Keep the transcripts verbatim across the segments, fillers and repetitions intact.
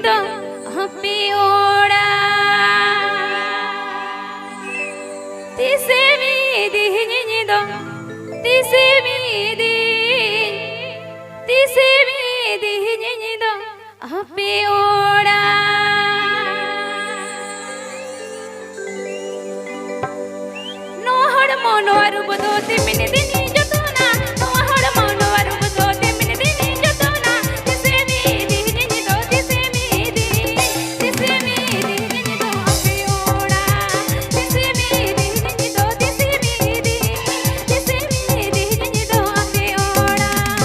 ᱫᱚ ᱟᱯᱮ ᱚᱲᱟᱜ᱾ ᱛᱤᱥᱮᱢ ᱤᱫᱤᱧ ᱫᱚ, ᱛᱤᱥᱮᱢ ᱤᱫᱤᱧ, ᱛᱤᱥᱮᱢ ᱤᱫᱤᱧ ᱫᱚ ᱟᱯᱮ ᱚᱲᱟᱜ᱾ ᱱᱚᱣᱟ ᱦᱚᱲᱢᱚ ᱱᱚᱣᱟ ᱨᱩᱯ ᱫᱚ ᱛᱤᱢᱤᱱ ᱫᱤᱱᱤᱧ ᱡᱚᱛᱚᱱᱟ, ᱱᱚᱣᱟ ᱦᱚᱲᱢᱚ ᱱᱚᱣᱟ ᱨᱩᱯ ᱫᱚ ᱛᱤᱢᱤᱱ ᱫᱤᱱᱤᱧ ᱡᱚᱛᱚᱱᱟ᱾ ᱛᱤᱥᱮᱢ ᱤᱫᱤᱧ ᱫᱚ, ᱛᱤᱥᱮᱢ ᱤᱫᱤᱧ, ᱛᱤᱥᱮᱢ ᱤᱫᱤᱧ ᱫᱚ ᱟᱯᱮ ᱚᱲᱟᱜ᱾ ᱛᱤᱥᱮᱢ ᱤᱫᱤᱧ ᱫᱚ, ᱛᱤᱥᱮᱢ ᱤᱫᱤᱧ, ᱛᱤᱥᱮᱢ ᱤᱫᱤᱧ ᱫᱚ ᱟᱯᱮ ᱚᱲᱟᱜ᱾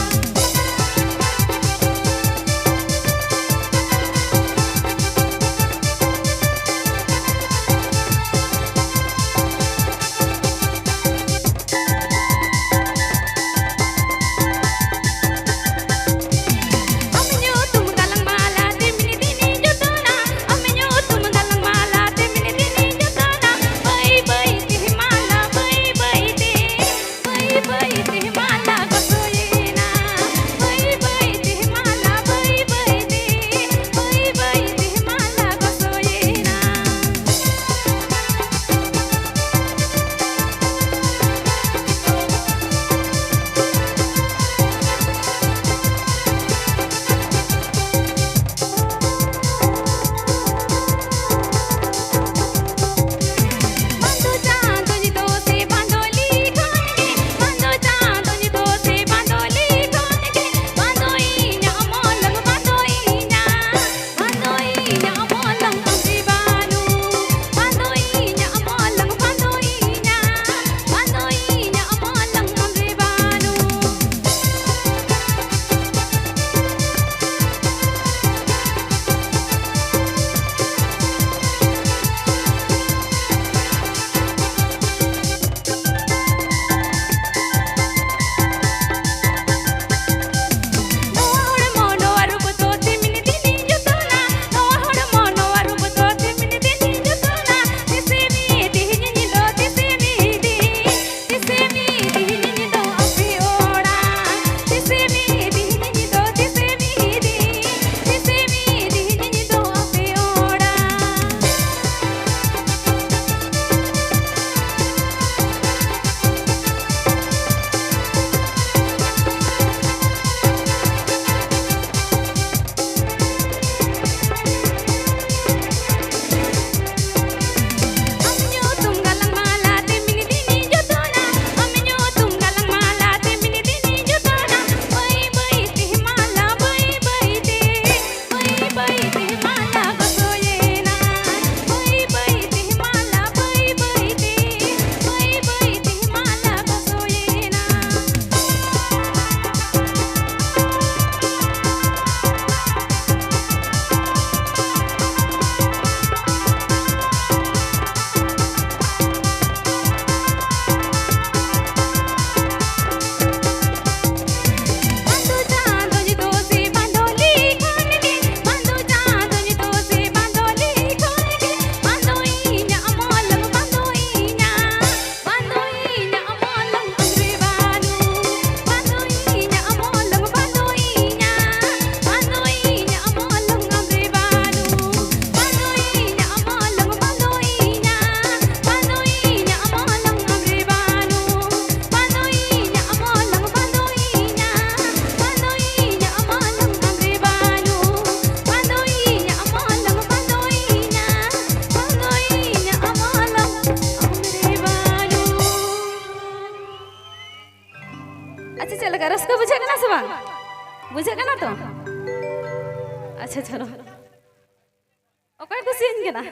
ᱚᱠᱚᱭ ᱠᱩᱥᱤᱭᱟᱹᱧ ᱠᱟᱱᱟ?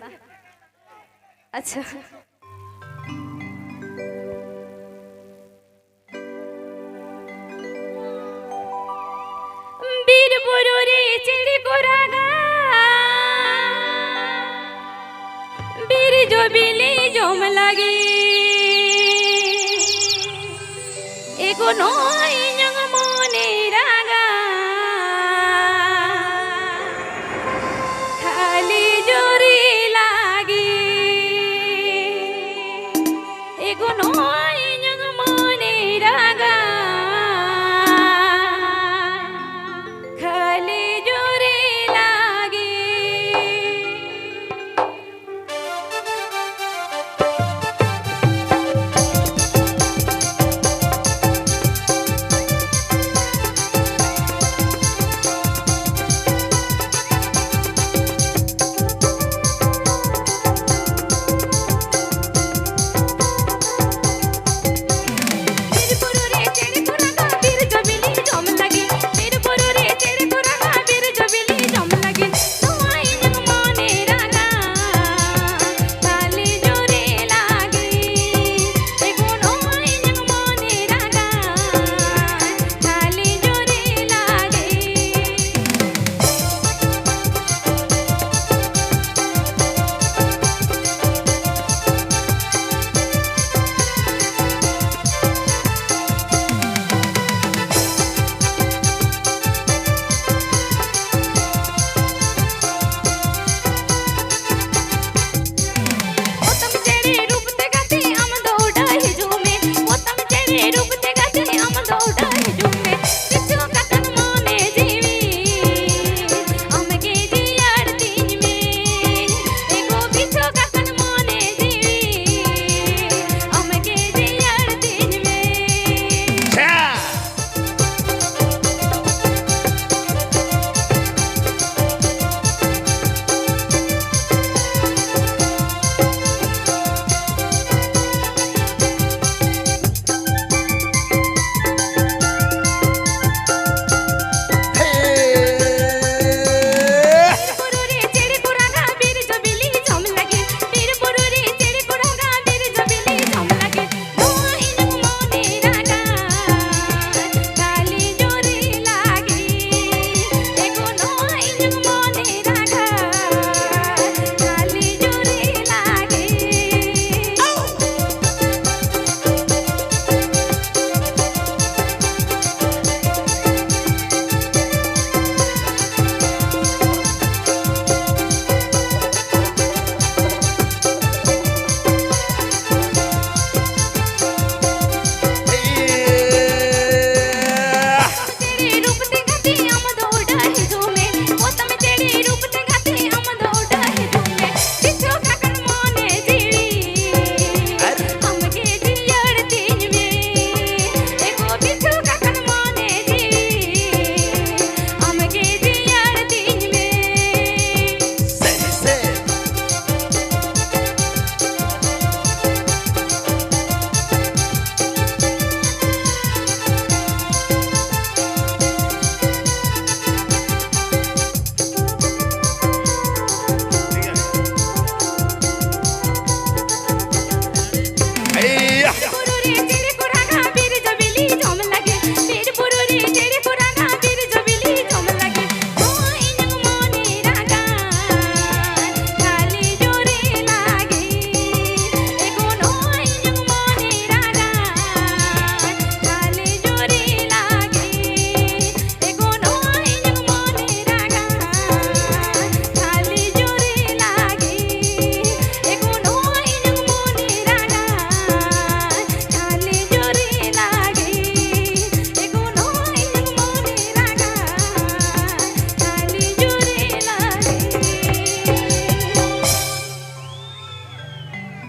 ᱟᱪᱪᱷᱟ᱾ ᱵᱤᱨ ᱵᱩᱨᱩ ᱨᱮ ᱪᱮᱬᱮ ᱠᱚ ᱨᱟᱜᱟ, ᱵᱤᱨ ᱡᱚ ᱵᱤᱞᱤ ᱡᱚᱢ ᱞᱟᱹᱜᱤᱫ᱾ ᱮ ᱜᱚ ᱱᱚᱭ ᱤᱧᱟᱹᱝ ᱢᱚᱱᱮ ᱨᱟᱜᱟ, ᱠᱷᱟᱹᱞᱤ ᱡᱩᱨᱤ ᱞᱟᱹᱜᱤᱫ᱾ ᱮ ᱜᱚ ᱱᱚᱭ ᱤᱧᱟᱹᱝ ᱢᱚᱱᱮ ᱨᱟᱜᱟ, ᱠᱷᱟᱹᱞᱤ ᱡᱩᱨᱤ ᱞᱟᱹᱜᱤᱫ᱾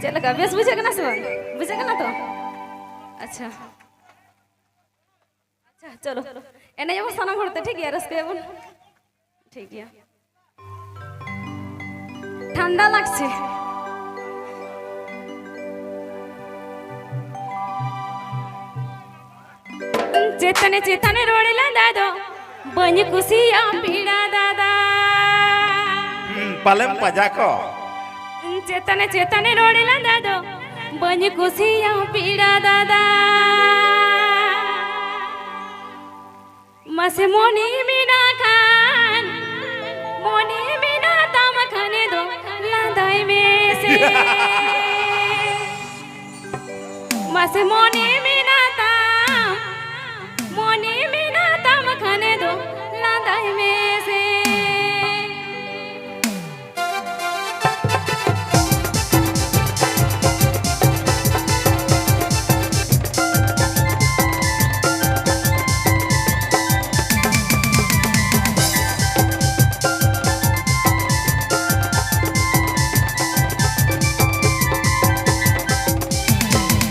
ᱪᱮᱫ ᱞᱮᱠᱟ, ᱵᱮᱥ ᱵᱩᱡᱷᱟᱹᱜ ᱠᱟᱱᱟ ᱥᱮ ᱵᱟᱝ? ᱵᱩᱡᱷᱟᱹᱜ ᱠᱟᱱᱟ ᱛᱚ? ᱟᱪᱪᱷᱟ, ᱟᱪᱪᱷᱟ, ᱪᱚᱞᱚ, ᱮᱱᱮᱡ ᱟᱵᱚᱱ ᱥᱟᱱᱟᱢ ᱦᱚᱲ ᱛᱮ, ᱴᱷᱤᱠ ᱜᱮᱭᱟ? ᱨᱟᱹᱥᱠᱟᱹᱭᱟᱵᱚᱱ, ᱴᱷᱤᱠ ᱜᱮᱭᱟ? ᱴᱷᱟᱱᱰᱟ ᱞᱟᱜᱽᱪᱷᱮ᱾ ᱪᱮᱛᱟᱱᱮ ᱪᱮᱛᱟᱱᱮ ᱨᱚᱲ ᱞᱟᱸᱫᱟ ᱫᱚ ᱵᱟᱹᱧ ᱠᱩᱥᱤᱭᱟᱜ ᱯᱤᱲᱟ ᱫᱟᱫᱟ᱾ ᱯᱟᱞᱮᱢ ᱯᱟᱡᱟ ᱠᱚ᱾ ᱪᱮᱛᱟᱱᱮ ᱪᱮᱛᱟᱱᱮ ᱨᱚᱲ ᱞᱟᱸᱫᱟ ᱫᱚ ᱵᱟᱹᱧ ᱠᱩᱥᱤᱭᱟᱜ ᱯᱤᱲᱟ ᱫᱟᱫᱟ᱾ ᱢᱟᱥᱮ ᱢᱚᱱᱮ ᱢᱮᱱᱟᱜ ᱠᱷᱟᱱ, ᱢᱚᱱᱮ ᱢᱮᱱᱟᱜ ᱛᱟᱢ ᱠᱷᱟᱱ ᱫᱚ ᱞᱟᱸᱫᱟᱭ ᱢᱮᱥᱮ᱾ ᱢᱟᱥᱮ ᱢᱚᱱᱮ ᱢᱮᱱᱟᱜ ᱛᱟᱢ, ᱢᱚᱱᱮ ᱢᱮᱱᱟᱜ ᱛᱟᱢ ᱠᱷᱟᱱ ᱫᱚ ᱞᱟᱸᱫᱟᱭ ᱢᱮᱥᱮ᱾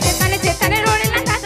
ᱪᱮᱛᱟᱱᱮ ᱪᱮᱛᱟᱱᱮ ᱨᱚᱲ ᱞᱟᱸᱫᱟ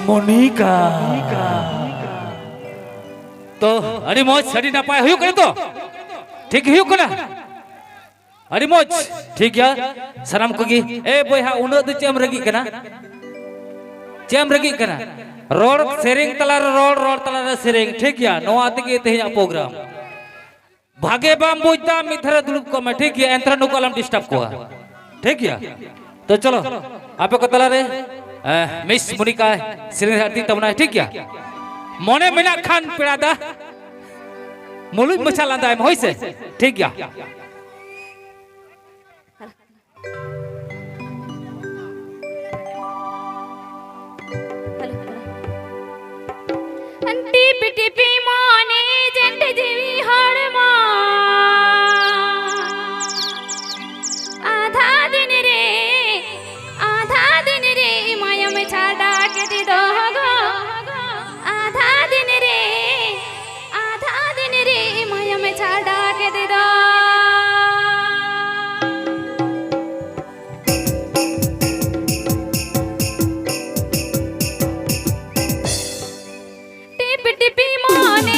ᱢᱚᱱᱤᱠᱟ᱾ ᱛᱚ, ᱟᱹᱰᱤ ᱢᱚᱡᱽ, ᱟᱹᱰᱤ ᱱᱟᱯᱟᱭ ᱦᱩᱭᱩᱜ ᱠᱟᱱᱟ ᱛᱚ? ᱴᱷᱤᱠ ᱦᱩᱭᱩᱜ ᱠᱟᱱᱟ? ᱟᱹᱰᱤ ᱢᱚᱡᱽ, ᱴᱷᱤᱠ ᱜᱮᱭᱟ᱾ ᱥᱟᱱᱟᱢ ᱠᱚᱜᱮ, ᱮ ᱵᱚᱭᱦᱟ, ᱩᱱᱟᱹᱜ ᱫᱚ ᱪᱮᱫ ᱮᱢ ᱨᱟᱹᱜᱤᱜ ᱠᱟᱱᱟ? ᱪᱮᱫ ᱮᱢ ᱨᱟᱹᱜᱤᱜ ᱠᱟᱱᱟ? ᱨᱚᱲ ᱥᱮᱨᱮᱧ ᱛᱟᱞᱟᱨᱮ ᱨᱚᱲ, ᱨᱚᱲ ᱛᱟᱞᱟᱨᱮ ᱥᱮᱨᱮᱧ, ᱴᱷᱤᱠ ᱜᱮᱭᱟ? ᱱᱚᱣᱟ ᱛᱮᱜᱮ ᱛᱮᱦᱮᱧᱟᱜ ᱯᱨᱳᱜᱨᱟᱢ᱾ ᱵᱷᱟᱜᱮ ᱵᱟᱢ ᱵᱩᱡᱽ ᱫᱟ, ᱢᱤᱫ ᱫᱷᱟᱨᱮ ᱫᱩᱲᱩᱵ ᱠᱚᱜ ᱢᱮ, ᱴᱷᱤᱠ ᱜᱮᱭᱟ? ᱮᱱᱛᱮ ᱱᱩᱠᱩ ᱟᱞᱚᱢ ᱰᱤᱥᱴᱟᱨᱵ ᱠᱚᱣᱟ, ᱴᱷᱤᱠ ᱜᱮᱭᱟ? ᱛᱚ ᱪᱚᱞᱚ, ᱟᱯᱮ ᱠᱚ ᱛᱟᱞᱟᱨᱮ, ᱮ, ᱢᱤᱥ ᱢᱚᱱᱤᱠᱟ ᱥᱮᱨᱮᱧ ᱨᱮ ᱟᱹᱛᱤᱧ ᱛᱟᱵᱚᱱᱟᱭ, ᱴᱷᱤᱠ ᱜᱮᱭᱟ? ᱢᱚᱱᱮ ᱢᱮᱱᱟᱜ ᱠᱷᱟᱱ ᱯᱮᱲᱟ ᱫᱟ, ᱢᱩᱞᱩᱡ ᱢᱟᱪᱷᱟ ᱞᱟᱸᱫᱟᱭ ᱢᱮ, ᱦᱳᱭ ᱥᱮ? ᱴᱷᱤᱠ ᱜᱮᱭᱟ᱾ ᱴᱤᱯᱤ ᱴᱤᱯᱤ ᱢᱚᱱᱮ ᱡᱮᱱᱴ ᱡᱤᱣᱤ ᱦᱚᱲᱢᱚ, ᱟᱫᱷᱟ ᱫᱤᱱ ᱨᱮ, ᱟᱫᱷᱟ ᱫᱤᱱ ᱨᱮ ᱢᱟᱭᱟᱢ ᱪᱷᱟᱰᱟ ᱠᱮᱫᱮ ᱫᱚ ᱜᱚ, ᱟᱫᱷᱟ ᱫᱤᱱ ᱨᱮ, ᱟᱫᱷᱟ ᱫᱤᱱ ᱨᱮ ᱢᱟᱭᱟᱢ ᱪᱷᱟᱰᱟ ᱠᱮᱫᱮ ᱫᱚ᱾ ᱴᱤᱯ ᱴᱤᱯᱤ ᱢᱚᱱ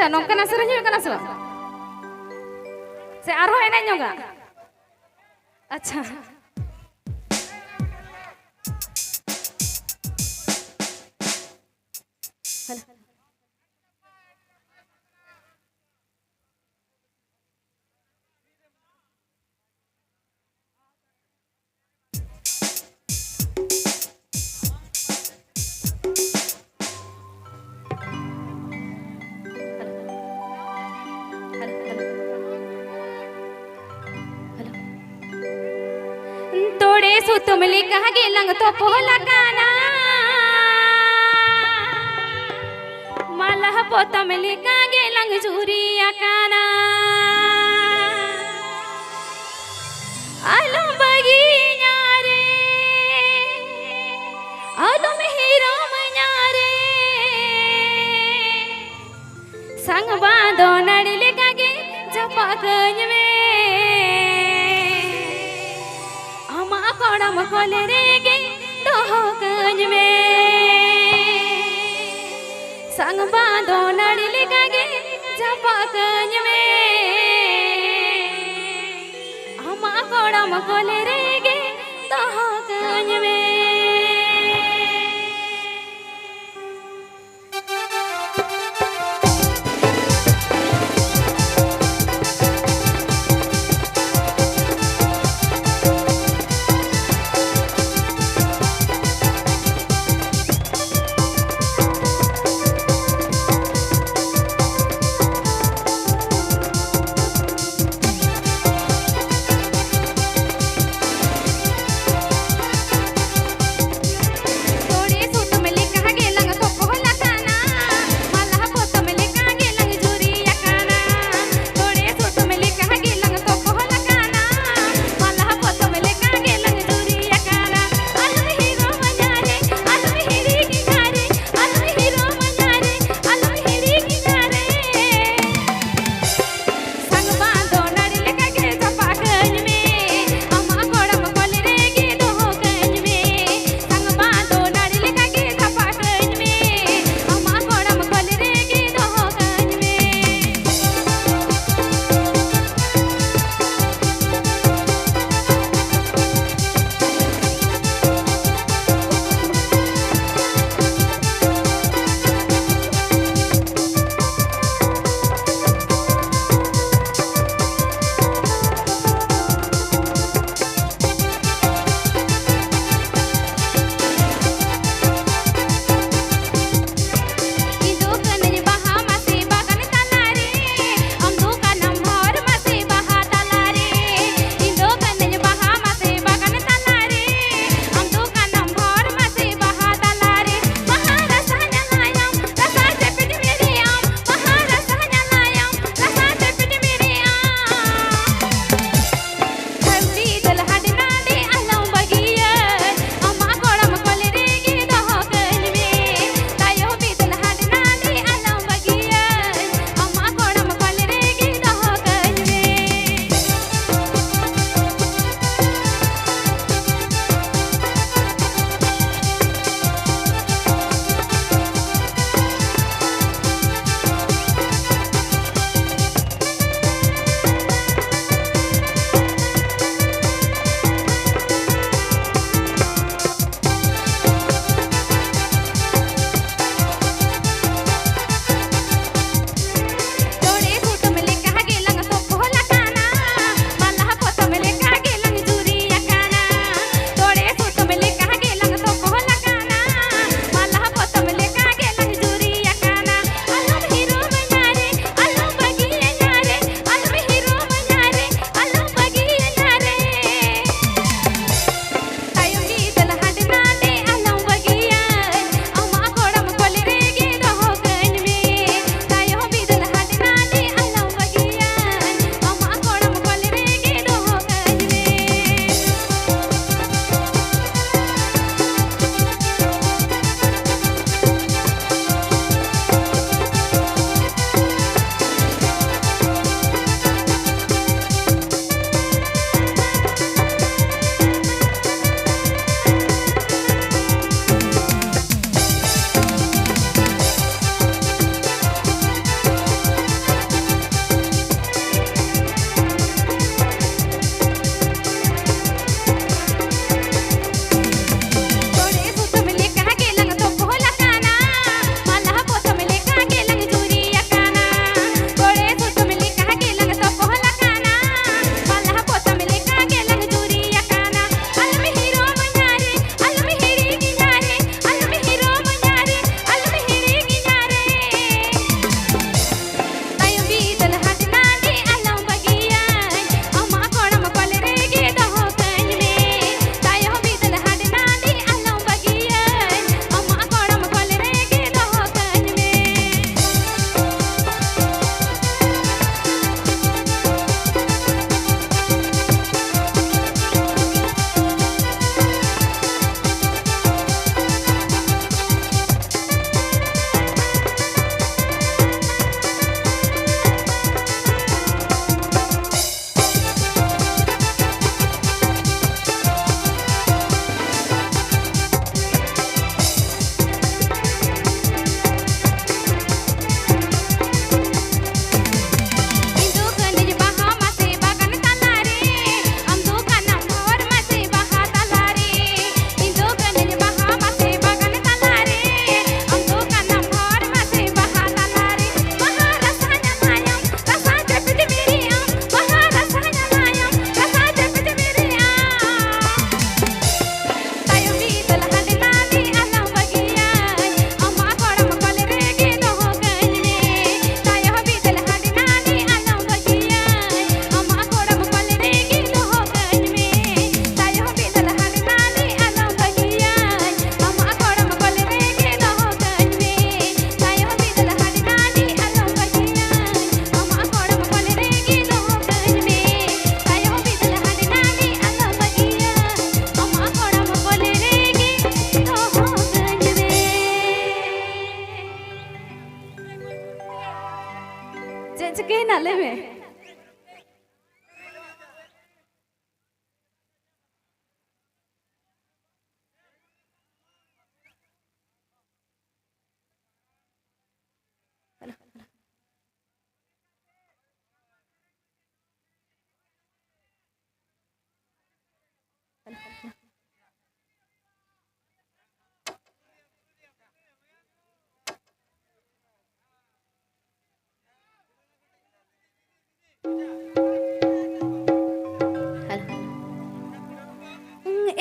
ᱟᱪᱪᱷᱟ, ᱱᱚᱝᱠᱟᱱᱟᱜ ᱥᱮᱨᱮᱧ ᱦᱩᱭᱩᱜ ᱠᱟᱱᱟ ᱥᱮ ᱵᱟᱝ? ᱥᱮ ᱟᱨᱦᱚᱸ ᱮᱱᱮᱡ ᱧᱚᱜᱟ? ᱟᱪᱪᱷᱟ᱾ ᱛᱚᱲᱮ ᱥᱩᱛᱟᱹᱢ ᱞᱮᱠᱟ ᱜᱮ ᱞᱟᱝ ᱛᱚᱯᱚᱞ ᱟᱠᱟᱱᱟ, ᱢᱟᱞᱟ ᱯᱚᱛᱟᱢ ᱞᱮᱠᱟ ᱜᱮ ᱞᱟᱝ ᱡᱩᱨᱤ ᱟᱠᱟᱱᱟ᱾ ᱟᱞᱚᱢ ᱵᱟᱹᱜᱤᱭᱟᱹᱧᱟ ᱨᱮ, ᱟᱞᱚᱢ ᱦᱤᱨᱚᱢᱟᱹᱧᱟ ᱨᱮ, ᱥᱟᱝ ᱵᱟᱸᱫᱚ ᱱᱟᱹᱲᱤ ᱞᱮᱠᱟᱜᱮ ᱡᱟᱯᱟᱜ ᱠᱟᱹᱧ ᱢᱮ, ᱟᱢᱟᱜ ᱠᱚᱲᱟᱢ ᱠᱚᱞᱮ ᱨᱮᱜᱮ ᱫᱚᱦᱚ ᱠᱟᱹᱧ ᱢᱮ᱾ ᱥᱟᱝ ᱵᱟᱸᱫᱚ ᱱᱟᱹᱲᱤ ᱞᱮᱠᱟᱜᱮ ᱡᱟᱯᱟᱜ ᱠᱟᱹᱧ ᱢᱮ, ᱟᱢᱟᱜ ᱠᱚᱲᱟᱢ ᱠᱚᱞᱮ ᱨᱮᱜᱮ ᱫᱚᱦᱚ ᱠᱟᱹᱧ ᱢᱮ᱾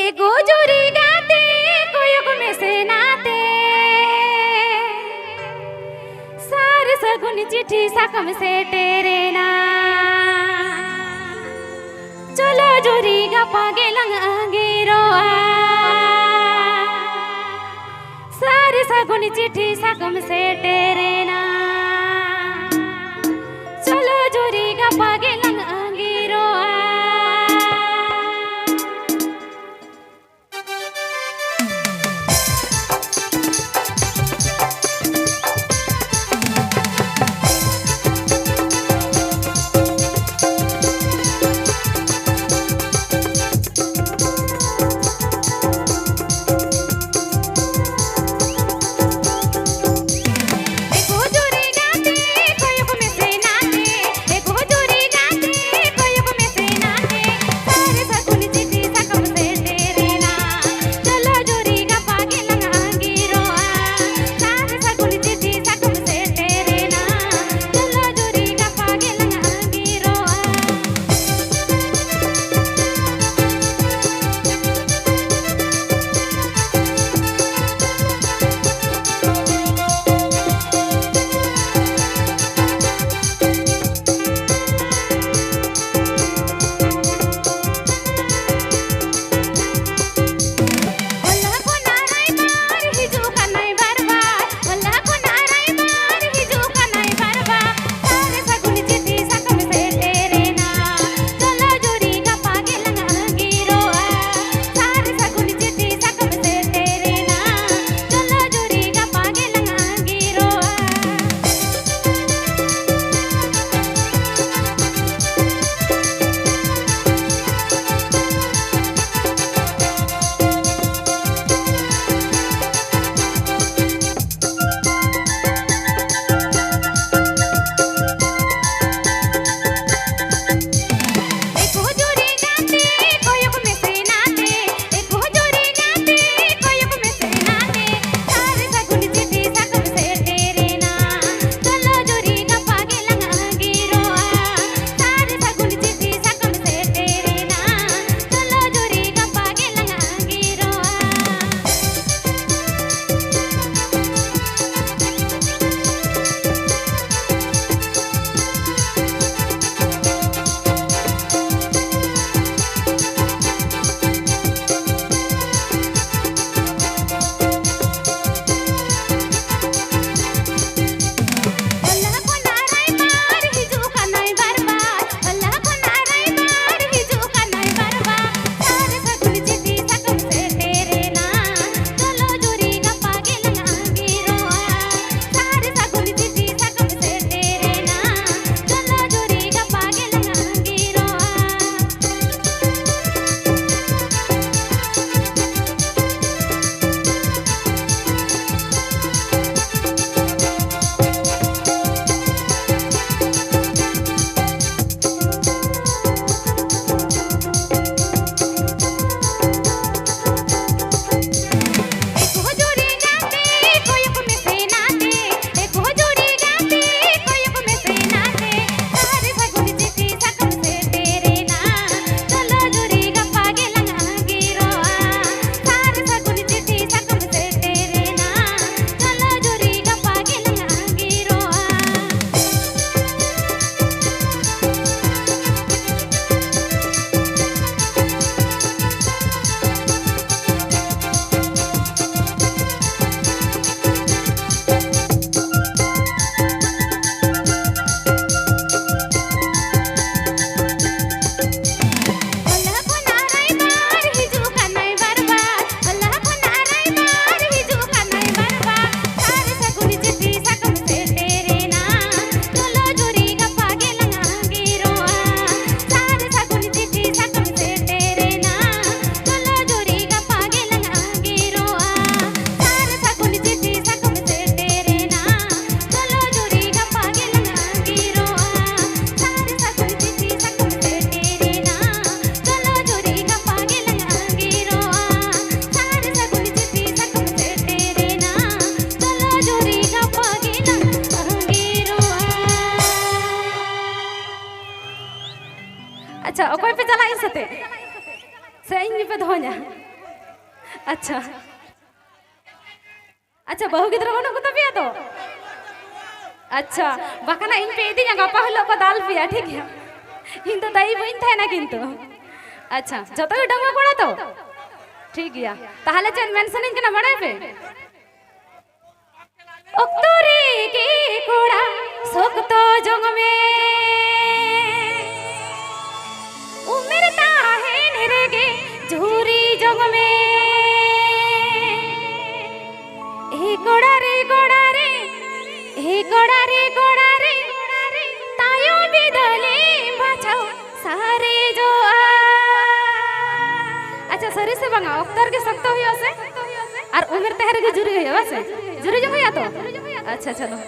ᱮᱜᱳ ᱡᱩᱨᱤ ᱜᱟᱛᱮ ᱠᱚᱭᱚᱜ ᱢᱮᱥᱮ ᱱᱟᱛᱮ, ᱥᱟᱨ ᱥᱟᱹᱜᱩᱱ ᱪᱤᱴᱷᱤ ᱥᱟᱠᱟᱢ ᱥᱮᱴᱮᱨᱮᱱᱟ᱾ ᱪᱚᱞᱚ ᱡᱩᱨᱤ ᱜᱟᱯᱟ ᱜᱮᱞᱟᱝ ᱟᱸᱜᱤᱨᱚᱜᱼᱟ᱾ ᱥᱟᱨ ᱥᱟᱹᱜᱩᱱ ᱪᱤᱴᱷᱤ ᱥᱟᱠᱟᱢ ᱥᱮᱴᱮᱨᱮᱱᱟ᱾ ᱪᱚᱞᱚ ᱡᱩᱨᱤ ᱜᱟᱯᱟ ᱜᱮᱞᱟᱝ ᱟᱸᱜᱤᱨᱚᱜᱼᱟ᱾ ᱥᱟᱛᱮ? ᱥᱮ ᱤᱧ ᱜᱮᱯᱮ ᱫᱚᱦᱚᱧᱟ? ᱟᱪᱪᱷᱟ᱾ ᱟᱪᱪᱷᱟ, ᱵᱟᱹᱦᱩ ᱜᱤᱫᱽᱨᱟᱹ ᱵᱟᱹᱱᱩᱜ ᱠᱚ ᱛᱟᱯᱮᱭᱟ ᱛᱚ? ᱟᱪᱪᱷᱟ, ᱵᱟᱠᱷᱟᱱ ᱤᱧ ᱯᱮ ᱤᱫᱤᱧᱟ, ᱜᱟᱯᱟ ᱦᱤᱞᱳᱜ ᱠᱚ ᱫᱟᱞ ᱯᱮᱭᱟ, ᱴᱷᱤᱠ ᱜᱮᱭᱟ? ᱤᱧ ᱫᱚ ᱫᱟᱹᱭᱤ ᱵᱟᱹᱧ ᱛᱟᱦᱮᱱᱟ ᱠᱤᱱᱛᱩ᱾ ᱟᱪᱪᱷᱟ, ᱡᱚᱛᱚ ᱜᱮ ᱰᱟᱺᱜᱩᱣᱟᱹ ᱠᱚᱲᱟ ᱛᱚ? ᱴᱷᱤᱠ ᱜᱮᱭᱟ, ᱛᱟᱦᱚᱞᱮ ᱪᱮᱫ ᱢᱮᱱ ᱥᱟᱱᱟᱧ ᱠᱟᱱᱟ ᱵᱟᱲᱟᱭ ᱯᱮ? ᱚᱠᱛᱚ ᱨᱮᱜᱮ ᱠᱚᱲᱟ ᱥᱚᱠᱛᱚ ᱡᱚᱝ ᱢᱮ, ᱩᱢᱮᱨ ᱛᱟᱦᱮᱱ ᱨᱮᱜᱮ ᱡᱷᱩᱨᱤ ᱡᱚᱝ ᱢᱮ᱾ ᱮ ᱠᱚᱲᱟ ᱨᱮ, ᱠᱚᱲᱟ ᱨᱮ, ᱮ ᱠᱚᱲᱟ ᱨᱮ, ᱠᱚᱲᱟ ᱨᱮ, ᱛᱟᱭᱚᱢ ᱵᱤᱫᱟᱹᱞᱮᱢ ᱵᱟᱪᱷᱟᱣ ᱥᱟᱨᱮᱡᱚᱜᱼᱟ᱾ ᱟᱪᱪᱷᱟ, ᱥᱟᱹᱨᱤ ᱥᱮ ᱵᱟᱝᱟ? ᱚᱠᱛᱚ ᱨᱮᱜᱮ ᱥᱚᱠᱛᱚ ᱦᱩᱭᱩᱜᱼᱟ ᱥᱮ? ᱟᱨ ᱩᱢᱮᱨ ᱛᱟᱦᱮᱸ ᱨᱮᱜᱮ ᱡᱩᱨᱤ ᱦᱩᱭᱩᱜᱼᱟ, ᱵᱟᱝ ᱥᱮ? ᱡᱩᱨᱤ ᱡᱚᱝ ᱦᱩᱭᱩᱜᱼᱟ ᱛᱚ? ᱟᱪᱪᱷᱟ, ᱪᱚᱞᱚ᱾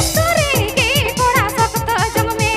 ᱚᱠᱛᱚ ᱨᱮᱜᱮ ᱠᱚᱲᱟ ᱥᱚᱠᱛᱚ ᱡᱚᱝ ᱢᱮ,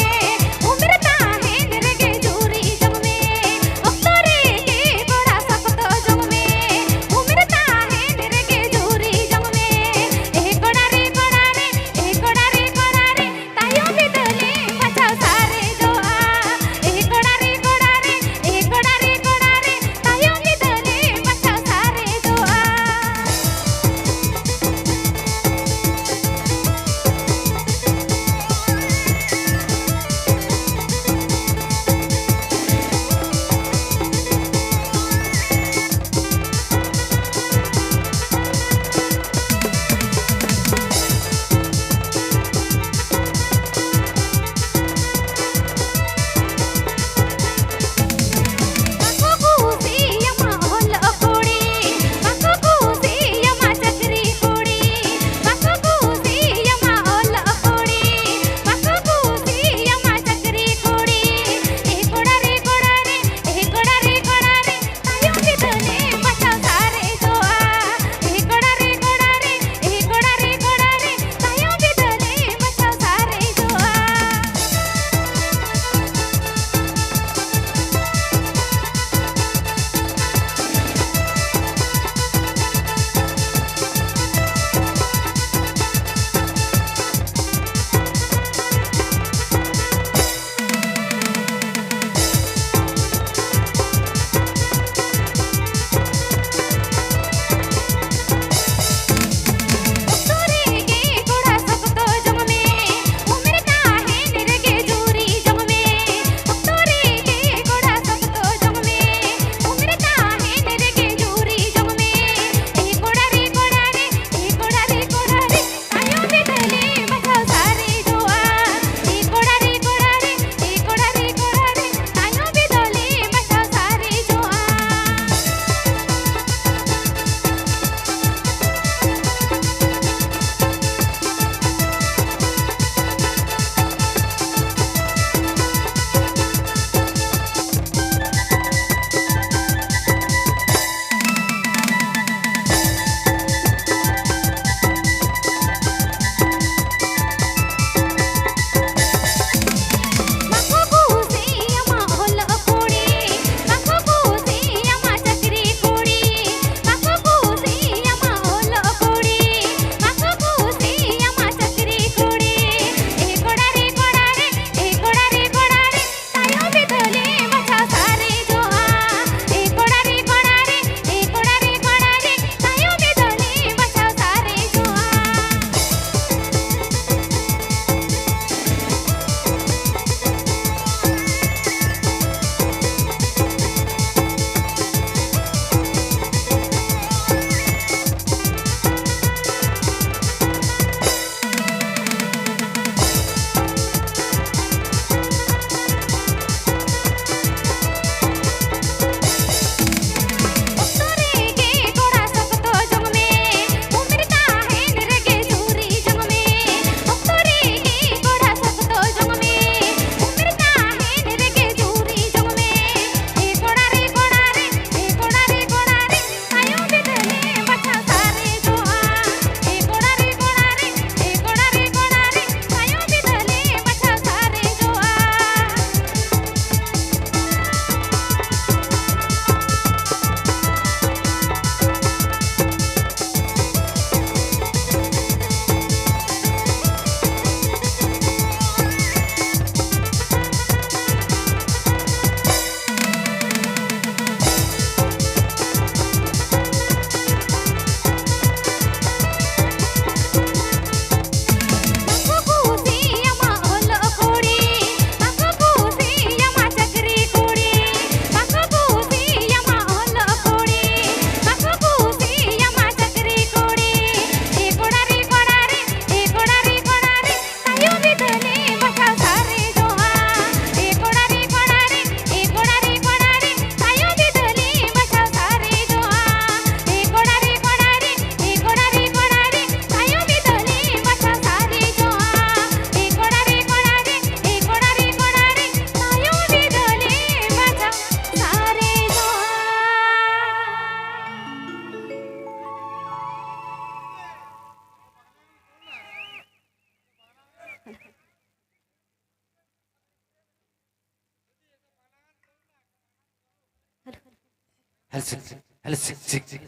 ᱦᱮᱞᱳ ᱥᱤᱠ, ᱦᱮᱞᱳ ᱥᱤᱠ, ᱥᱤᱠ᱾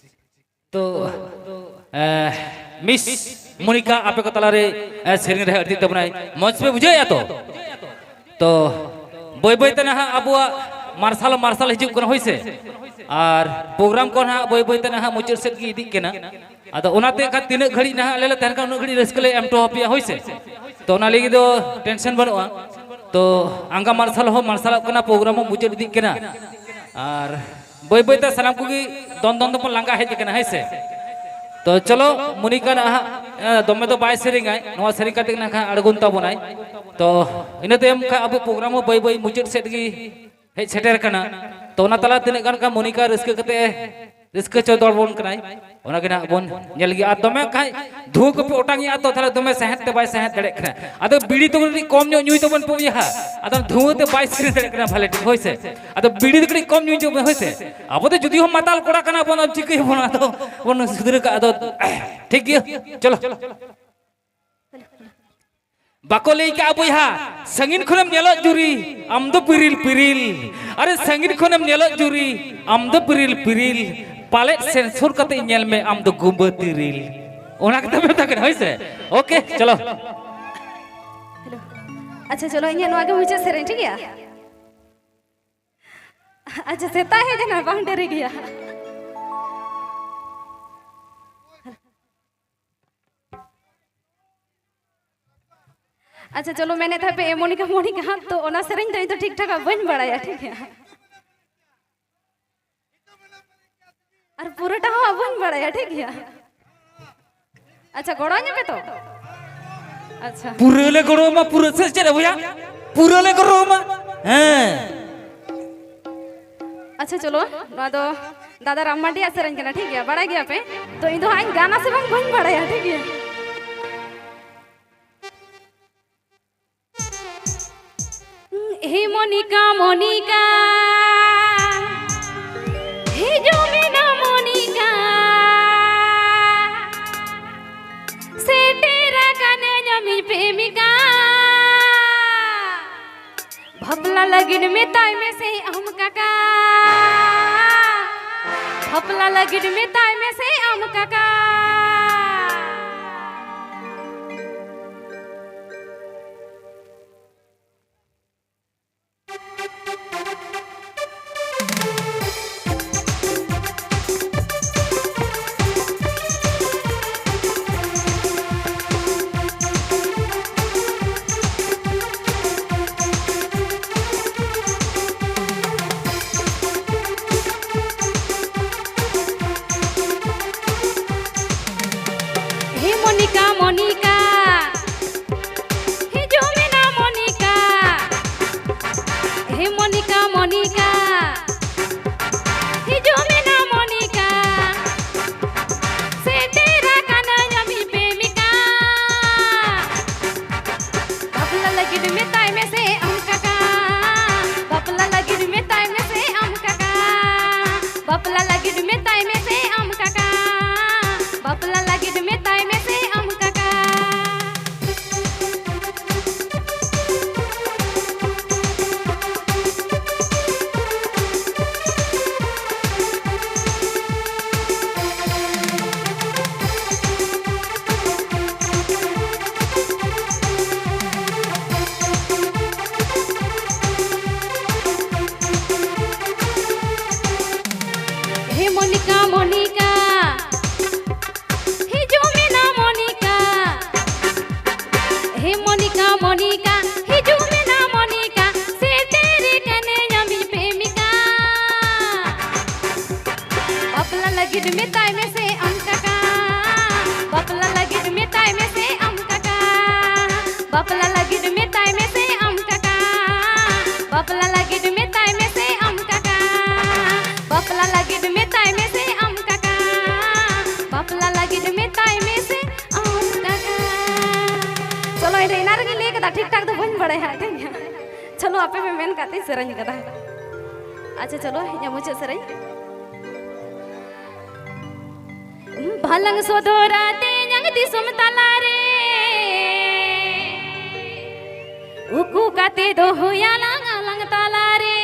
ᱛᱚ, ᱮ, ᱢᱤᱥ ᱢᱚᱱᱤᱠᱟ, ᱟᱯᱮ ᱠᱚ ᱛᱟᱞᱟᱨᱮ, ᱮ, ᱥᱮᱨᱮᱧ ᱨᱮ ᱟᱹᱰᱤ ᱛᱟᱵᱚᱱᱟᱭ, ᱢᱚᱡᱽ ᱯᱮ ᱵᱩᱡᱷᱟᱹᱣᱮᱫᱼᱟ ᱛᱚ? ᱛᱚ, ᱵᱟᱹᱭ ᱵᱟᱹᱭ ᱛᱮ ᱱᱟᱦᱟᱜ ᱟᱵᱚᱣᱟᱜ ᱢᱟᱨᱥᱟᱞ ᱢᱟᱨᱥᱟᱞ ᱦᱤᱡᱩᱜ ᱠᱟᱱᱟ, ᱦᱳᱭ ᱥᱮ? ᱟᱨ ᱯᱨᱳᱜᱨᱟᱢ ᱠᱚ ᱱᱟᱦᱟᱜ ᱵᱟᱹᱭ ᱵᱟᱹᱭ ᱛᱮ ᱱᱟᱦᱟᱜ ᱢᱩᱪᱟᱹᱫ ᱥᱮᱫ ᱜᱮ ᱤᱫᱤᱜ ᱠᱟᱱᱟ᱾ ᱟᱫᱚ ᱚᱱᱟᱛᱮ ᱠᱷᱟᱱ ᱛᱤᱱᱟᱹᱜ ᱜᱷᱟᱹᱲᱤᱡ ᱱᱟᱦᱟᱜ ᱟᱞᱮ ᱞᱮ ᱛᱟᱦᱮᱱ ᱠᱟᱱᱟ, ᱩᱱᱟᱹᱜ ᱜᱷᱟᱹᱲᱤᱡ ᱨᱟᱹᱥᱠᱟᱹ ᱞᱮ ᱮᱢ ᱦᱚᱴᱚ ᱟᱯᱮᱭᱟ, ᱦᱳᱭ ᱥᱮ? ᱛᱚ, ᱚᱱᱟ ᱞᱟᱹᱜᱤᱫ ᱫᱚ ᱴᱮᱱᱥᱚᱱ ᱵᱟᱹᱱᱩᱜᱼᱟ᱾ ᱛᱚ, ᱟᱸᱜᱟ ᱢᱟᱨᱥᱟᱞ ᱦᱚᱸ ᱢᱟᱨᱥᱟᱞᱚᱜ ᱠᱟᱱᱟ, ᱯᱨᱳᱜᱨᱟᱢ ᱦᱚᱸ ᱢᱩᱪᱟᱹᱫ ᱤᱫᱤᱜ ᱠᱟᱱᱟ᱾ ᱟᱨ ᱵᱟᱹᱭ ᱵᱟᱹᱭ ᱛᱮ ᱥᱟᱱᱟᱢ ᱠᱚᱜᱮ ᱫᱚᱱ ᱫᱚᱱ ᱫᱚᱵᱚᱱ ᱞᱟᱸᱜᱟ ᱦᱮᱡ ᱟᱠᱟᱱᱟ, ᱦᱮᱸ ᱥᱮ? ᱛᱚ, ᱪᱚᱞᱚ, ᱢᱚᱱᱤᱠᱟ ᱱᱟᱦᱟᱜ, ᱮ, ᱫᱚᱢᱮ ᱫᱚ ᱵᱟᱭ ᱥᱮᱨᱮᱧᱟᱭ, ᱱᱚᱣᱟ ᱥᱮᱨᱮᱧ ᱠᱟᱛᱮ ᱱᱟᱜ ᱠᱷᱟᱱ ᱟᱬᱜᱚᱱ ᱛᱟᱵᱚᱱᱟᱭ᱾ ᱛᱚ, ᱤᱱᱟᱹ ᱛᱟᱭᱚᱢ ᱠᱷᱟᱱ ᱟᱵᱚ ᱯᱨᱳᱜᱨᱟᱢ ᱦᱚᱸ ᱵᱟᱹᱭ ᱵᱟᱹᱭ ᱢᱩᱪᱟᱹᱫ ᱥᱮᱫ ᱜᱮ ᱦᱮᱡ ᱥᱮᱴᱮᱨ ᱠᱟᱱᱟ᱾ ᱛᱚ, ᱚᱱᱟ ᱛᱟᱞᱟ ᱛᱤᱱᱟᱹᱜ ᱜᱟᱱ ᱠᱷᱟᱱ ᱢᱚᱱᱤᱠᱟ ᱨᱟᱹᱥᱠᱟᱹ ᱠᱟᱛᱮ ᱨᱟᱹᱥᱠᱟᱹ ᱦᱚᱪᱚ ᱫᱚᱲ ᱵᱚᱱ ᱠᱟᱱᱟᱭ, ᱚᱱᱟ ᱜᱮ ᱱᱟᱦᱟᱜ ᱵᱚᱱ ᱧᱮᱞ ᱜᱮᱭᱟ᱾ ᱟᱨ ᱫᱚᱢᱮ ᱠᱷᱟᱡ ᱫᱷᱩᱣᱟᱹ ᱠᱚᱯᱮ ᱚᱴᱟᱝ ᱮᱜᱼᱟ ᱛᱚ, ᱛᱟᱦᱞᱮ ᱫᱚᱢᱮ ᱥᱟᱦᱮᱫ ᱛᱮ ᱵᱟᱭ ᱥᱟᱦᱮᱫ ᱫᱟᱲᱮᱭᱟᱜ ᱠᱟᱱᱟ᱾ ᱟᱫᱚ ᱵᱤᱲᱤ ᱫᱚ ᱠᱟᱹᱴᱤᱡ ᱠᱚᱢ ᱧᱚᱜ ᱧᱩᱭ ᱛᱟᱵᱚᱱ ᱯᱮ ᱵᱚᱭᱦᱟ, ᱟᱫᱚ ᱫᱷᱩᱣᱟᱹ ᱛᱮ ᱵᱟᱭ ᱥᱮᱨᱮᱧ ᱫᱟᱲᱮᱭᱟᱜ ᱠᱟᱱᱟ ᱵᱷᱟᱞᱮ ᱴᱷᱤᱠ, ᱦᱳᱭ ᱥᱮ? ᱟᱫᱚ ᱵᱤᱲᱤ ᱫᱚ ᱠᱟᱹᱴᱤᱡ ᱠᱚᱢ ᱧᱩᱭ ᱛᱟᱵᱚᱱ, ᱦᱳᱭ ᱥᱮ? ᱟᱵᱚ ᱫᱚ ᱡᱩᱫᱤ ᱦᱚᱸ ᱢᱟᱛᱟᱞ ᱠᱚᱲᱟ ᱠᱟᱱᱟ ᱵᱚᱱ, ᱟᱫᱚ ᱪᱤᱠᱟᱹᱭᱟᱵᱚᱱ? ᱟᱫᱚ ᱵᱚᱱ ᱥᱩᱫᱷᱨᱟᱹ ᱠᱟᱜᱼᱟ, ᱟᱫᱚ ᱴᱷᱤᱠ ᱜᱮᱭᱟ, ᱪᱚᱞᱚ᱾ ᱵᱟᱠᱚ ᱞᱟᱹᱭ ᱠᱟᱜᱼᱟ ᱵᱚᱭᱦᱟ, ᱥᱟᱺᱜᱤᱧ ᱠᱷᱚᱱᱮᱢ ᱧᱮᱞᱚᱜ ᱡᱩᱨᱤ, ᱟᱢ ᱫᱚ ᱯᱤᱨᱤᱞ ᱯᱤᱨᱤᱞ᱾ ᱟᱨᱮ, ᱥᱟᱺᱜᱤᱧ ᱠᱷᱚᱱᱮᱢ ᱧᱮᱞᱚᱜ ᱡᱩᱨᱤ, ᱟᱢ ᱫᱚ ᱯᱤᱨᱤᱞ ᱯᱤᱨᱤᱞ᱾ ᱯᱟᱞᱮᱫ ᱥᱮᱱ ᱥᱩᱨ ᱠᱟᱛᱮ ᱧᱮᱞ ᱢᱮ, ᱟᱢ ᱫᱚ ᱜᱩᱢᱵᱟᱹ ᱛᱤᱨᱤᱞ᱾ ᱚᱱᱟ ᱠᱟᱛᱷᱟ ᱢᱮᱛᱟ ᱠᱟᱱᱟ, ᱦᱳᱭ ᱥᱮ? ᱳᱠᱮ, ᱪᱚᱞᱚ᱾ ᱦᱮᱞᱳ᱾ ᱟᱪᱪᱷᱟ, ᱪᱚᱞᱚ, ᱤᱧᱟᱹᱜ ᱱᱚᱣᱟ ᱜᱮ ᱢᱩᱪᱟᱹᱫ ᱥᱮᱨᱮᱧ, ᱴᱷᱤᱠ ᱜᱮᱭᱟ? ᱟᱪᱪᱷᱟ, ᱥᱮᱛᱟᱜ ᱦᱮᱡ ᱮᱱᱟ, ᱵᱟᱝ ᱰᱮᱨᱤ ᱜᱮᱭᱟ᱾ ᱟᱪᱪᱷᱟ, ᱪᱚᱞᱚ, ᱢᱮᱱᱮᱫ ᱛᱟᱦᱮᱸᱫ ᱯᱮ, ᱮ, ᱢᱚᱱᱤᱠᱟ, ᱢᱚᱱᱤᱠᱟ, ᱛᱚ ᱚᱱᱟ ᱥᱮᱨᱮᱧ ᱫᱚ ᱤᱧ ᱫᱚ ᱴᱷᱤᱠ ᱴᱷᱟᱠ ᱵᱟᱹᱧ ᱵᱟᱲᱟᱭᱟ, ᱴᱷᱤᱠ ᱜᱮᱭᱟ? ᱟᱨ ᱯᱩᱨᱟᱹᱴᱟ ᱦᱚᱸ ᱵᱟᱹᱧ ᱵᱟᱲᱟᱭᱟ, ᱴᱷᱤᱠ ᱜᱮᱭᱟ? ᱟᱪᱪᱷᱟ, ᱜᱚᱲᱚ ᱟᱹᱧᱟ ᱯᱮ ᱛᱚ? ᱟᱪᱪᱷᱟ᱾ ᱯᱩᱨᱟᱹ ᱞᱮ ᱜᱚᱲᱚ ᱟᱢᱟ, ᱯᱩᱨᱟᱹ᱾ ᱥᱮ ᱪᱮᱫ ᱨᱮ ᱵᱚᱭᱦᱟ? ᱯᱩᱨᱟᱹ ᱞᱮ ᱜᱚᱲᱚ ᱟᱢᱟ᱾ ᱦᱮᱸ᱾ ᱟᱪᱪᱷᱟ, ᱪᱚᱞᱚ, ᱱᱚᱣᱟ ᱫᱚ ᱫᱟᱫᱟ ᱨᱟᱢ ᱢᱟᱨᱰᱤᱭᱟᱜ ᱥᱮᱨᱮᱧ ᱠᱟᱱᱟ, ᱴᱷᱤᱠ ᱜᱮᱭᱟ? ᱵᱟᱲᱟᱭ ᱜᱮᱭᱟ ᱯᱮ? ᱛᱚ, ᱤᱧ ᱫᱚ ᱦᱟᱸᱜ ᱤᱧ ᱜᱟᱱᱟ ᱥᱮ ᱵᱟᱝ, ᱵᱟᱹᱧ ᱵᱟᱲᱟᱭᱟ, ᱴᱷᱤᱠ ᱜᱮᱭᱟ? ᱦᱮ ᱢᱚᱱᱤᱠᱟ, ᱢᱚᱱᱤᱠᱟ, ᱦᱤᱡᱩᱜ ᱢᱮ ᱱᱟ ᱢᱚᱱᱤᱠᱟ, ᱥᱮᱴᱮᱨ ᱟᱠᱟᱱᱟᱹᱧ ᱟᱢᱤᱡ ᱯᱨᱮᱢᱤᱠᱟ᱾ ᱵᱟᱯᱞᱟ ᱞᱟᱹᱜᱤᱫ ᱢᱮᱛᱟᱭ ᱢᱮᱥᱮ ᱟᱢ ᱠᱟᱠᱟ᱾ ᱵᱟᱯᱞᱟ ᱞᱟᱹᱜᱤᱫ ᱢᱮᱛᱟᱭ ᱢᱮᱥᱮ ᱟᱢ ᱠᱟᱠᱟ᱾ ᱦᱮ ᱢᱚᱱᱤᱠᱟ, ᱢᱚᱱᱤᱠᱟ, ᱦᱤᱡᱩᱜ ᱢᱮ ᱱᱟ ᱢᱚᱱᱤᱠᱟ᱾ ᱦᱮ ᱢᱚᱱᱤᱠᱟ, ᱢᱚᱱᱤᱠᱟ, ᱦᱤᱡᱩᱜ ᱢᱮ ᱱᱟ ᱢᱚᱱᱤᱠᱟ᱾ ᱥᱮᱴᱮᱨ ᱟᱠᱟᱱᱟᱹᱧ ᱟᱢᱤᱡ ᱯᱨᱮᱢᱤᱠᱟ᱾ ᱵᱟᱯᱞᱟ ᱞᱟᱹᱜᱤᱫ ᱢᱮᱛᱟᱭ ᱢᱮᱥᱮ ᱟᱢ ᱠᱟᱠᱟ᱾ ᱵᱟᱯᱞᱟ ᱞᱟᱹᱜᱤᱫ ᱢᱮᱛᱟᱭ ᱢᱮᱥᱮ ᱟᱢ ᱠᱟᱠᱟ᱾ ᱵᱟᱯᱞᱟ ᱞᱟᱹᱜᱤᱫ ᱢᱮᱛᱟᱭ ᱢᱮᱥᱮ ᱟᱢ ᱠᱟᱠᱟ᱾ ᱵᱟᱯᱞᱟ ᱞᱟᱹᱜᱤᱫ ᱢᱮᱛᱟᱭ ᱢᱮᱥᱮ ᱟᱢ ᱠᱟᱠᱟ᱾ ᱦᱮ ᱢᱚᱱᱤᱠᱟ, ᱢᱚᱱᱤᱠᱟ, ᱦᱤᱡᱩᱜ ᱢᱮ ᱱᱟ ᱢᱚᱱᱤᱠᱟ᱾ ᱦᱮ ᱢᱚᱱᱤᱠᱟ, ᱢᱚᱱᱤᱠᱟ, ᱦᱤᱡᱩᱜ ᱢᱮ ᱱᱟ ᱢᱚᱱᱤᱠᱟ᱾ ᱥᱮᱴᱮᱨ ᱠᱟᱹᱱᱟᱹᱧ ᱟᱢᱤᱡ ᱯᱨᱮᱢᱤᱠᱟ᱾ ᱵᱟᱯᱞᱟ ᱞᱟᱹᱜᱤᱫ ᱢᱮᱛᱟᱭ ᱢᱮᱥᱮ ᱟᱢ ᱠᱟᱠᱟ᱾ ᱵᱟᱯᱞᱟ ᱞᱟᱹᱜᱤᱫ ᱢᱮᱛᱟᱭ ᱢᱮᱥᱮ ᱟᱢ ᱠᱟᱠᱟ᱾ ᱵᱟᱯᱞᱟ ᱞᱟᱹᱜᱤᱫ ᱢᱮᱛᱟᱭ ᱢᱮᱥᱮ ᱟᱢ ᱠᱟᱠᱟ᱾ ᱵᱟᱯᱞᱟ ᱞᱟᱹᱜᱤᱫ ᱢᱮᱛᱟᱭ ᱢᱮᱥᱮ ᱟᱢ ᱠᱟᱠᱟ᱾ ᱵᱟᱯᱞᱟ ᱞᱟᱹᱜᱤᱫ ᱢᱮᱛᱟᱭ ᱢᱮᱥᱮ ᱟᱢ ᱠᱟᱠᱟ᱾ ᱵᱟᱯᱞᱟ ᱞᱟᱹᱜᱤᱫ ᱢᱮᱛᱟᱭ ᱢᱮᱥᱮ ᱟᱢ ᱠᱟᱠᱟ᱾ ᱪᱚᱞᱚ, ᱤᱧ ᱫᱚ ᱮᱱᱟᱝ ᱨᱮᱜᱮᱧ ᱞᱟᱹᱭ ᱠᱟᱫᱟ, ᱴᱷᱤᱠ ᱴᱷᱟᱠ ᱫᱚ ᱵᱟᱹᱧ ᱵᱟᱲᱟᱭᱟ ᱦᱟᱸᱜ, ᱴᱷᱤᱠ ᱜᱮᱭᱟ᱾ ᱪᱚᱞᱚ, ᱟᱯᱮ ᱯᱮ ᱢᱮᱱ ᱠᱟᱫ ᱛᱮᱧ ᱥᱮᱨᱮᱧ ᱠᱟᱫᱟ᱾ ᱟᱪᱪᱷᱟ, ᱪᱚᱞᱚ, ᱤᱧᱟᱹᱜ ᱢᱩᱪᱟᱹᱫ ᱥᱮᱨᱮᱧ᱾ ᱵᱟᱞᱟᱝ ᱥᱚᱫᱚᱨᱟ ᱛᱮᱧᱟᱝ ᱫᱤᱥᱚᱢ ᱛᱟᱞᱟᱨᱮ, ᱩᱠᱩ ᱠᱟᱛᱮ ᱫᱚᱦᱚᱭᱟᱞᱟᱝ ᱟᱞᱟᱝ ᱛᱟᱞᱟᱨᱮ᱾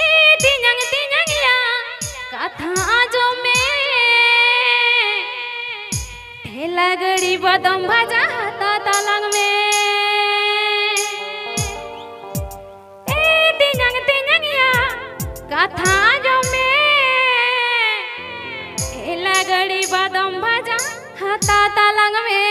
ᱮ ᱫᱚᱢ ᱵᱷᱟᱡᱟ ᱦᱟᱛᱟᱣ ᱛᱟᱞᱟᱝ ᱢᱮ᱾ ᱮ ᱛᱮᱧᱟᱝ, ᱛᱮᱧᱟᱝ ᱭᱟ, ᱠᱟᱛᱷᱟ ᱟᱸᱡᱚᱢ ᱢᱮ᱾ ᱴᱷᱮᱞᱟ ᱜᱟᱹᱲᱤ ᱵᱟᱫᱚᱢ ᱵᱷᱟᱡᱟ ᱦᱟᱛᱟᱣ ᱛᱟᱞᱟᱝ ᱢᱮ᱾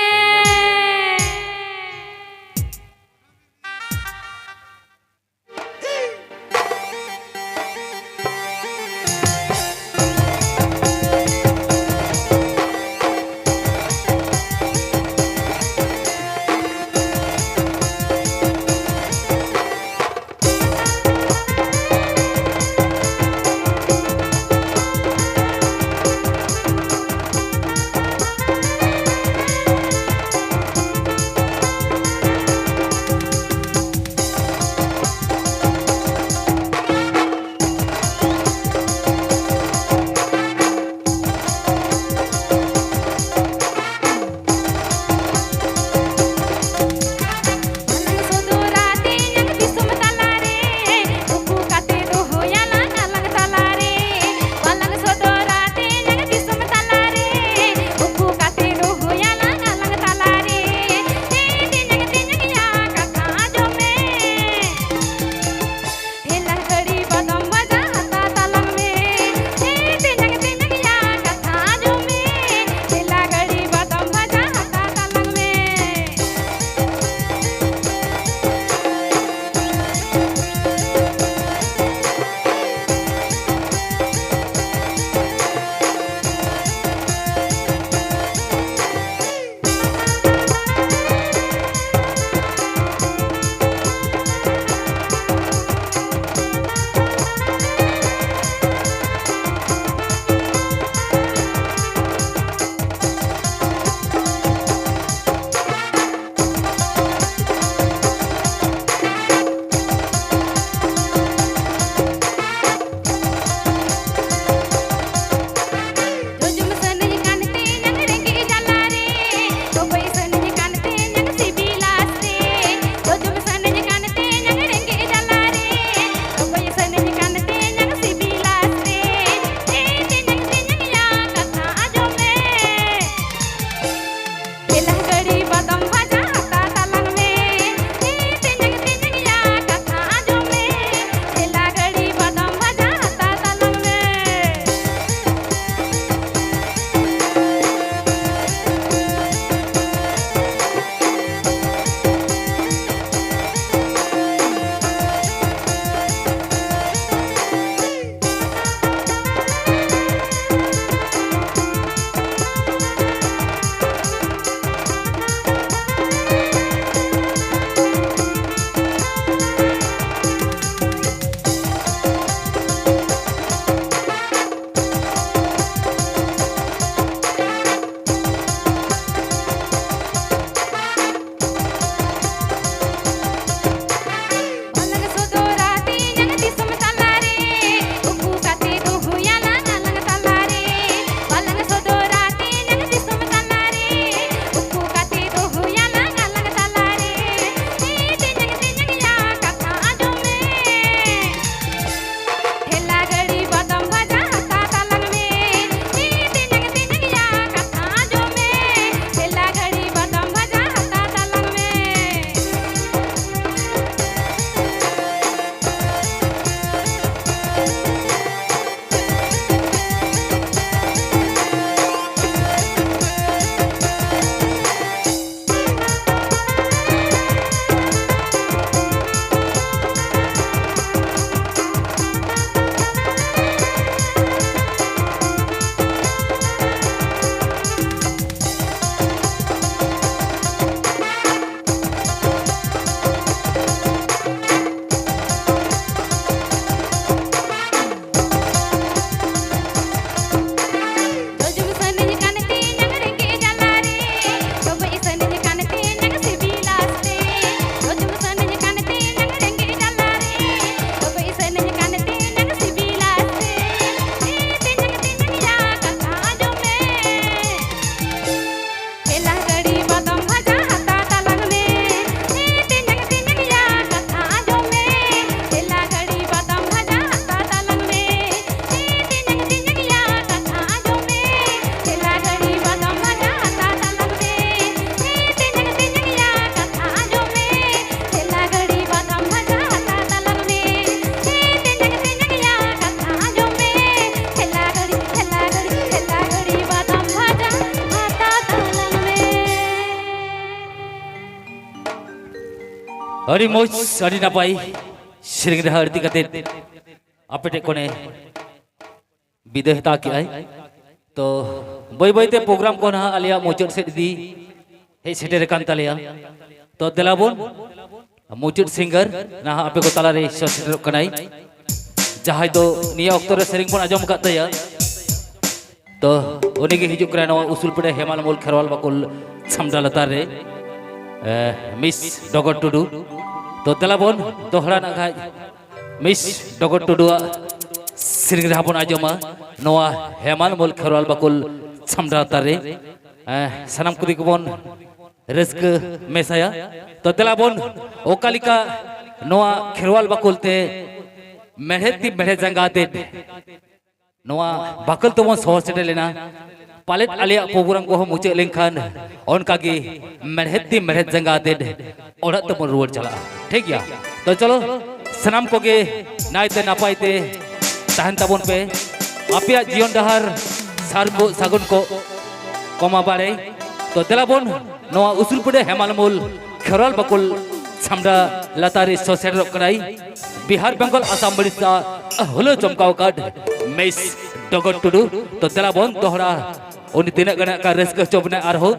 ᱟᱹᱰᱤ ᱢᱚᱡᱽ, ᱟᱹᱰᱤ ᱱᱟᱯᱟᱭ ᱥᱮᱨᱮᱧ ᱨᱟᱦᱟ ᱟᱹᱲᱛᱤ ᱠᱟᱛᱮ ᱟᱯᱮ ᱴᱷᱮᱱ ᱠᱷᱚᱱᱮ ᱵᱤᱫᱟᱹᱭ ᱦᱟᱛᱟᱣ ᱠᱮᱜᱼᱟᱭ᱾ ᱛᱚ ᱵᱟᱹᱭ ᱵᱟᱹᱭ ᱛᱮ ᱯᱨᱳᱜᱨᱟᱢ ᱠᱚ ᱱᱟᱦᱟᱜ ᱟᱞᱮᱭᱟᱜ ᱢᱩᱪᱟᱹᱫ ᱥᱮᱫ ᱤᱫᱤ ᱦᱮᱡ ᱥᱮᱴᱮᱨ ᱟᱠᱟᱱ ᱛᱟᱞᱮᱭᱟ᱾ ᱛᱚ ᱫᱮᱞᱟ ᱵᱚᱱ ᱢᱩᱪᱟᱹᱫ ᱥᱤᱝᱜᱟᱨ ᱱᱟᱦᱟᱜ ᱟᱯᱮ ᱠᱚ ᱛᱟᱞᱟᱨᱮ ᱥᱮᱴᱮᱨᱚᱜ ᱠᱟᱱᱟᱭ, ᱡᱟᱦᱟᱸᱭ ᱫᱚ ᱱᱤᱭᱟᱹ ᱚᱠᱛᱚ ᱨᱮ ᱥᱮᱨᱮᱧ ᱵᱚᱱ ᱟᱸᱡᱚᱢ ᱟᱠᱟᱫ ᱛᱟᱭᱟ᱾ ᱛᱚ ᱩᱱᱤ ᱜᱮ ᱦᱤᱡᱩᱜ ᱠᱟᱱᱟᱭ ᱱᱚᱣᱟ ᱩᱥᱩᱞ ᱯᱤᱸᱰᱟᱹ ᱦᱮᱢᱟᱞ ᱢᱩᱞ ᱠᱷᱮᱨᱣᱟᱞ ᱵᱟᱠᱩᱞ ᱪᱷᱟᱢᱰᱟ ᱞᱟᱛᱟᱨ ᱨᱮ, ᱮ, ᱢᱤᱥ ᱰᱚᱜᱚᱨ ᱴᱩᱰᱩ᱾ ᱛᱚ ᱫᱮᱞᱟ ᱵᱚᱱ ᱫᱚᱦᱲᱟ ᱱᱟᱜ ᱠᱷᱟᱡ ᱢᱤᱥ ᱰᱚᱜᱚᱨ ᱴᱩᱰᱩᱣᱟᱜ ᱥᱮᱨᱮᱧ ᱨᱮᱦᱚᱸ ᱵᱚᱱ ᱟᱸᱡᱚᱢᱟ ᱱᱚᱣᱟ ᱦᱮᱢᱟᱞ ᱢᱩᱞ ᱠᱷᱮᱨᱣᱟᱞ ᱵᱟᱠᱩᱞ ᱪᱷᱟᱢᱰᱟ ᱞᱟᱛᱟᱨ ᱨᱮ᱾ ᱮ, ᱥᱟᱱᱟᱢ ᱠᱚ ᱛᱮᱜᱮ ᱵᱚᱱ ᱨᱟᱹᱥᱠᱟᱹ ᱢᱮᱥᱟᱭᱟ᱾ ᱛᱚ ᱫᱮᱞᱟ ᱵᱚᱱ ᱚᱠᱟ ᱞᱮᱠᱟ ᱱᱚᱣᱟ ᱠᱷᱮᱨᱣᱟᱞ ᱵᱟᱠᱩᱞ ᱛᱮ ᱢᱮᱲᱦᱮᱫ ᱛᱤ ᱢᱮᱲᱦᱮᱫ ᱡᱟᱸᱜᱟ ᱟᱛᱮ ᱱᱚᱣᱟ ᱵᱟᱠᱚᱞ ᱛᱮᱵᱚᱱ ᱥᱚᱦᱚᱨ ᱥᱮᱴᱮᱨ ᱞᱮᱱᱟ᱾ ᱯᱟᱞᱮᱫ ᱟᱞᱮᱭᱟᱜ ᱯᱨᱳᱜᱨᱟᱢ ᱠᱚᱦᱚᱸ ᱢᱩᱪᱟᱹᱫ ᱞᱮᱱᱠᱷᱟᱱ ᱚᱱᱠᱟᱜᱮ ᱢᱮᱲᱦᱮᱫ ᱛᱤ ᱢᱮᱲᱦᱮᱫ ᱡᱟᱸᱜᱟ ᱟᱛᱮ ᱚᱲᱟᱜ ᱛᱮᱵᱚᱱ ᱨᱩᱣᱟᱹᱲ ᱪᱟᱞᱟᱜᱼᱟ᱾ ᱴᱷᱤᱠ ᱜᱮᱭᱟ? ᱛᱚ ᱪᱚᱞᱚ, ᱥᱟᱱᱟᱢ ᱠᱚᱜᱮ ᱱᱟᱭᱛᱮ ᱱᱟᱯᱟᱭ ᱛᱮ ᱛᱟᱦᱮᱱ ᱛᱟᱵᱚᱱ ᱯᱮ᱾ ᱟᱯᱮᱭᱟᱜ ᱡᱤᱭᱚᱱ ᱰᱟᱦᱟᱨ ᱥᱟᱨ ᱠᱚ ᱥᱟᱹᱜᱩᱱ ᱠᱚ ᱠᱚᱢᱟ ᱵᱟᱲᱮ᱾ ᱛᱚ ᱫᱮᱞᱟ ᱵᱚᱱ ᱱᱚᱣᱟ ᱩᱥᱩᱞ ᱯᱤᱸᱰᱟᱹ ᱦᱮᱢᱟᱞ ᱢᱩᱞ ᱠᱷᱮᱨᱣᱟᱞ ᱵᱟᱠᱩᱞ ᱪᱷᱟᱢᱰᱟ ᱞᱟᱛᱟᱨ ᱨᱮ ᱥᱚ ᱥᱮᱴᱮᱨᱚᱜ ᱠᱟᱱᱟᱭ ᱵᱤᱦᱟᱨ ᱵᱮᱝᱜᱚᱞ ᱟᱥᱟᱢ ᱵᱟᱹᱲᱤᱥᱟ ᱦᱩᱞᱟᱹ ᱪᱚᱢᱠᱟᱣ ᱠᱟᱰ ᱢᱮᱥ ᱰᱚᱜᱚᱨ ᱴᱩᱰᱩ᱾ ᱛᱚ ᱫᱮᱞᱟ ᱵᱚᱱ ᱫᱚᱦᱲᱟ ᱩᱱᱤ ᱛᱤᱱᱟᱹᱜ ᱜᱟᱱ ᱨᱟᱹᱥᱠᱟᱹ ᱦᱚᱪᱚ ᱵᱚᱱᱟ ᱟᱨᱦᱚᱸ